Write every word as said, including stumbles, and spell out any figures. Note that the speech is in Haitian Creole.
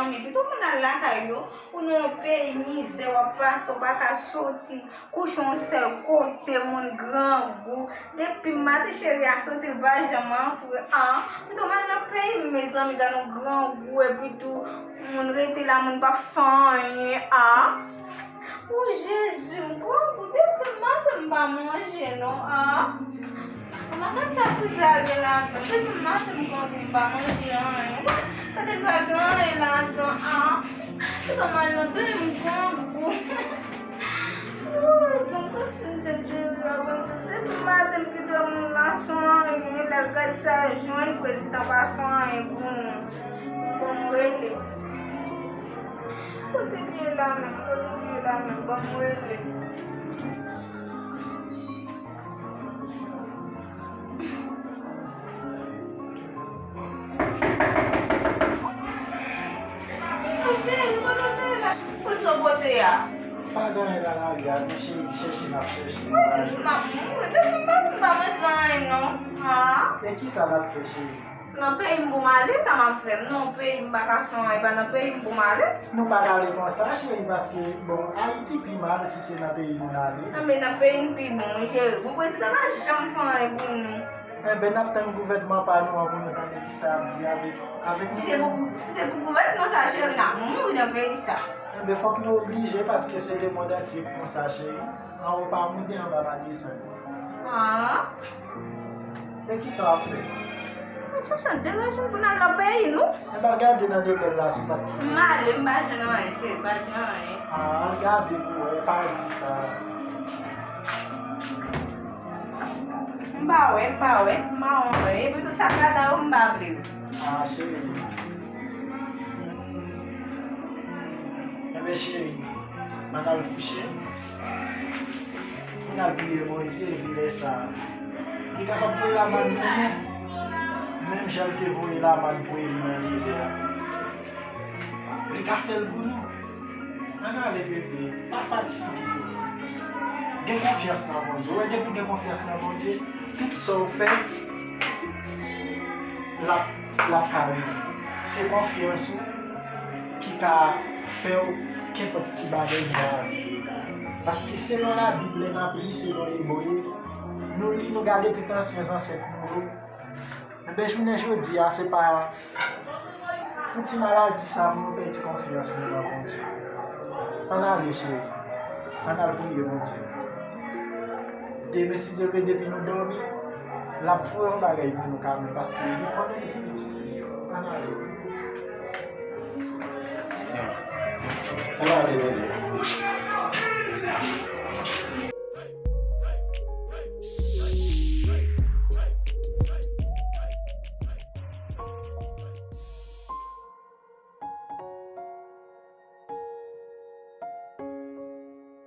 Zanmi, pito moun al lakay yo, ou nan yon peyi mizè, w ap pase, w pa ka soti, kouche yon sèl kote, moun grangou. Depi maten cheri a soti, l pa janm antre, a. Pito m al nan peyi m, mezanmi, gade yon grangou, epi tou, moun rete la, moun pa fè anyen, a. O Jezi, m grangou, depi maten m pa manje, non, a. Mwen pa konn sa friza a gen ladan. Depi maten m grangou, m pa manje anyen. Gade, l pa gen anyen ladan, a. Se pa mal non, depi m grangou. Woy, bon, tout si m te diri a, bon, tout depi maten m kite moun la san anyen, lè l gad sa l jwenn, prezidan pa fè anyen pou nou. Bon, m rele. Kote l ye la menm? Kote l ye la menm? Bon, m rele. Cheri, kote w te ye la? Pou sa w pote a? Pa gen anyen nan lari a, non, cheri, chèche n ap chèche, nou pa jwenn. M ap mouri. Depi m pa, m pa manje anyen, non. A? E kisa n ap fè, cheri? Nan peyi m pou m ale, sa m ap fè? M nan yon peyi m pa ka fè anyen, pa nan peyi m pou m ale. Nou pa t ale konsa, cheri, paske, bon, Ayiti pi mal si se nan peyi nou n ale. Enben, nan peyi n pi bon, wi, cheri. Bon, prezidan pa janm fè anyen pou nou. Enben, n ap tann gouvènman pa nou an pou nou tande kisa y ap di avèk, avèk nou. Si se pou, si se pou gouvènman sa, cheri, n ap mouri nan peyi sa. Enben, fòk nou oblije, paske se lemonn antye ki konsa, cheri. Anwo pa monte, anba pa desann. Ah. E kisa w ap fè? Mwen chèche deranje m pou n al nan peyi nou. Enben, al gade nan de bèl la, si w pa t. M ale, m pa jwenn anyen, cheri, m pa jwenn anyen. Ah, al gade pou w wè, pa di sa. M pa wè, m pa wè, m pa wè. Epi tou sa k ladan yo, m pa vle yo. Ah, cheri. Enben, cheri, ann al kouche. Ann al priye Bondye, epi lè sa a, li kapab voye lamann pou nou. Menm jan l te voye lamann pou Eli nan dezè a. Li ka fè l pou nou. Ann ale, bebe. Pa fatige. Gen konfyans nan Bondye. Ou wè, depi w gen konfyans nan Bondye, tout sa w fè, l ap, l ap ka rezoud. Se konfyans ou ki ka fè w kenpòt ki bagay nan lavi. Paske selon Labib, lè n ap li, selon Ebre, nou li, nou gade tout ansyen zansèt nou yo. Enben, jounen jodi a, se pa pou ti maladi sa pou nou pèdi konfyans nou nan Bondye. Ann ale, cheri. Ann al priye Bondye. Demen, si Dye vle, depi nou dòmi, l ap voye yon bagay pou nou kanmenm, paske li konnen tout pitit li yo. Ann ale. Ann ale, bebe.